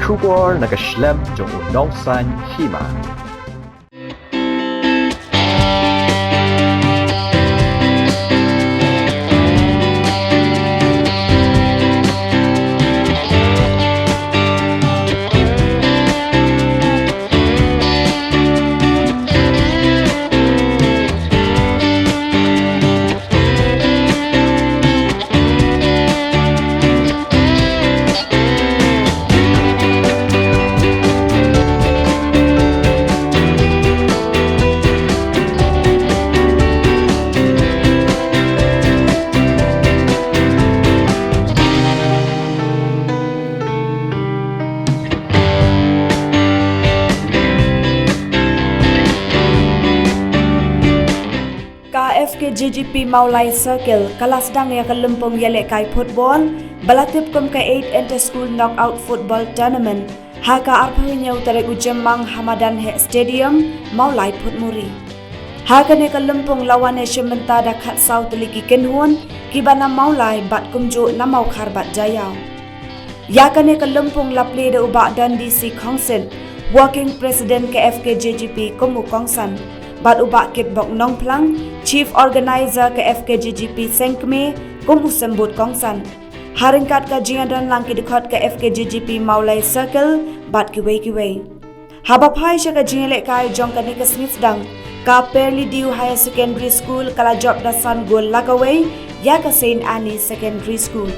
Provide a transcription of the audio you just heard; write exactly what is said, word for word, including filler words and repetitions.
Khubor na ka shlem jong u nongsan hima. Ka F K J G P Mawlai Circle ka la sdang ïa ka lympung ïalehkai football ba la tip kum ka eight Inter School Knockout Football Tournament ha ka arphew hynñiew tarik u Jymmang ha Madanheh Stadium, Mawlai Photmuri. Ha kane ka lympung la wan ïashim bynta da khatsaw tylli ki kynhun kiba na Mawlai bad kumjuh na Mawkhar bad Jaïaw. Ïa kane ka lympung la plie da u Bah Dundee C Khongsit, Working President ka F K J G P kum u kongsan, bad u Bah Kitbok Nongphlang, Chief Organizer ka F K J G P Sengkmie kum u symbud kongsan. Ha ryngkat ka jingïadonlang ki dkhot ka F K J G P Mawlai Circle bad kiwei kiwei. Haba phai sha ka jingïalehkai jong kane ka sngi sdang, ka Pyrley Dew Higher Secondary School ka la jop da san gol la kawei ïa ka Saint Anne Secondary School.